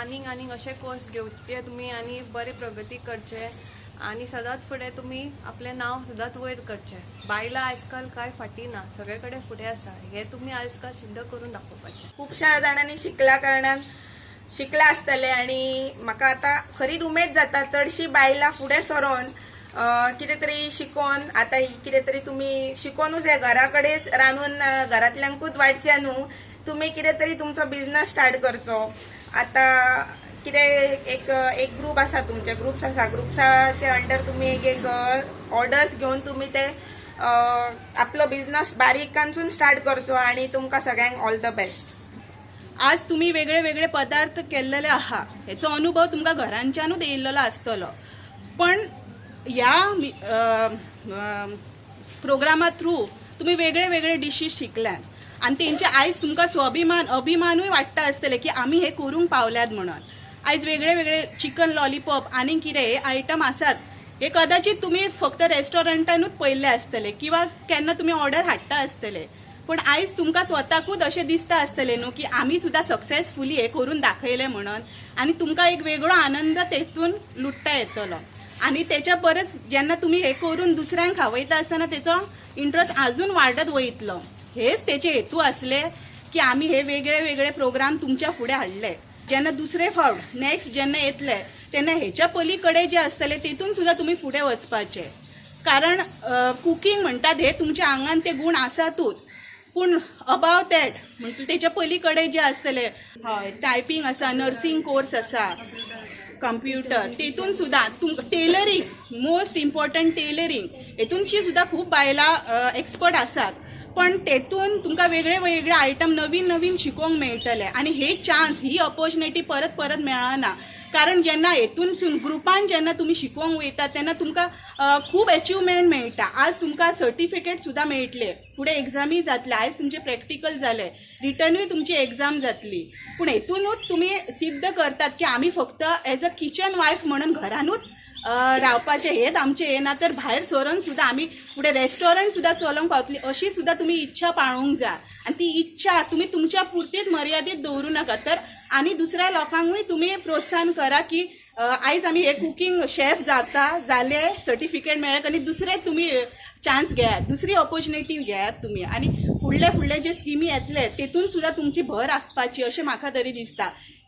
आनीक आनीक अशे कोर्स घेवचे तुमी आनी बरे प्रगती करचे आनी सदांच फुडें तुमी आपलें नांव सदांच वयर करचें. बायलां आजकाल कांय फाटीं ना, सगळे कडेन फुडें आसा, हें तुमी आजकाल सिद्ध करून दाखोवपाचें. खुबश्या जाणांनी शिकल्या कारणान शिकला आसतले आनी म्हाका आतां खरीच उमेद जाता चडशी बायलां फुडें सरोन कितें तरी शिकोन आतां कितें तरी तुमी शिकोनूच हे घरा कडेन रांदून घरांतल्यांकूच वाडचें न्हू, तुमी कितें तरी तुमचो बिजनस स्टार्ट करचो. आतां कितें एक एक ग्रूप आसा, तुमचे ग्रुप्स आसा, ग्रुप्साचे अंडर तुमी एक एक ऑर्डर्स घेवन तुमी ते आपलो बिजनस बारीकांसून स्टार्ट करचो आनी तुमकां सगळ्यांक ऑल the best. आज तुमी वेगळे वेगळे पदार्थ केल्लेले आहा, हेचो अनुभव तुमकां घरांच्यानूच येयल्लो आसतलो, पण ह्या प्रोग्रामा थ्रू तुमी वेगळे वेगळे डिशीज शिकल्यात आनी तेंचे आयज तुमकां स्वाभिमान अभिमानूय वाडटा आसतले की आमी हे करूंक पावल्यात म्हणून. आयज वेगळे वेगळे चिकन लॉलीपॉप आनी कितें हे आयटम आसात, हे कदाचित तुमी फक्त रेस्टॉरंटानूच पळयल्ले आसतले किंवा केन्ना तुमी ऑर्डर हाडटा आसतले, पूण आयज तुमकां स्वताकूच अशें दिसता आसतलें न्हू की आमी सुद्दां सक्सेसफुली हें करून दाखयलें म्हणून, आनी तुमकां एक वेगळो आनंद तेतून लुट्टा येतलो. आनी तेच्या परस जेन्ना तुमी हें करून दुसऱ्यांक खावयता आसतना तेचो इंट्रस्ट आजून वाडत वयतलो. हेच तेचे हेतू आसले की आमी हे वेगळे वेगळे प्रोग्राम तुमच्या फुडें हाडले. जेन्ना दुसरे फावट नेक्स्ट जेन्ना येतले तेन्ना हेच्या पलीकडे जे आसतले तेतून सुद्दां तुमी फुडें वचपाचे, कारण कुकींग म्हणटात हे तुमच्या आंगान ते गूण आसातूच, पूण अबाव that म्हणटा तेच्या पलीकडे जे आसतले, हय टायपींग आसा, नर्सींग कोर्स आसा, कंप्युटर, तेतून सुद्दां तुमकां टेलरींग, मोस्ट इम्पॉर्टंट टेलरींग, हेतूनशी सुद्दां खूब बायलां एक्सपर्ट आसात, पण तेतून तुमकां वेगळे वेगळे आयटम नवीन नवीन शिकोवंक मेळटले आनी हे चान्स ही ऑपॉर्च्युनिटी परत परत मेळना, कारण जेन्ना हेतूनसून ग्रुपान जेन्ना तुमी शिकोवंक वयता तेन्ना तुमकां खूब एचिवमेंट मेळटा. आज तुमकां सर्टिफिकेट सुद्दां मेळटले, फुडें एग्जामी जातले, आयज तुमचें प्रॅक्टिकल जालें, रिटर्नूय तुमची एग्जाम जातली, पूण हेतूनूच तुमी सिद्ध करतात की आमी फक्त एज अ किचन वायफ म्हणून घरानूच रावपाचें हेच आमचें हें ना, तर भायर सरून सुद्दां आमी फुडें रेस्टॉरंट सुद्दां चलोवंक पावतली अशी सुद्दां तुमी इच्छा पाळूंक जाय. आनी ती इच्छा तुमी तुमच्या पुरतीच मर्यादीत दवरूं नाका, तर आनी दुसऱ्या लोकांकूय तुमी प्रोत्साहन करा की आयज आमी हे कुकींग शेफ जाता जाले, सर्टिफिकेट मेळ्ळें आनी दुसरे तुमी चान्स घेयात, दुसरी ऑपॉर्च्युनिटी घेयात तुमी, आनी फुडले फुडले जे स्किमी येतले तेतून सुद्दां तुमची भर आसपाची अशें म्हाका तरी दिसता.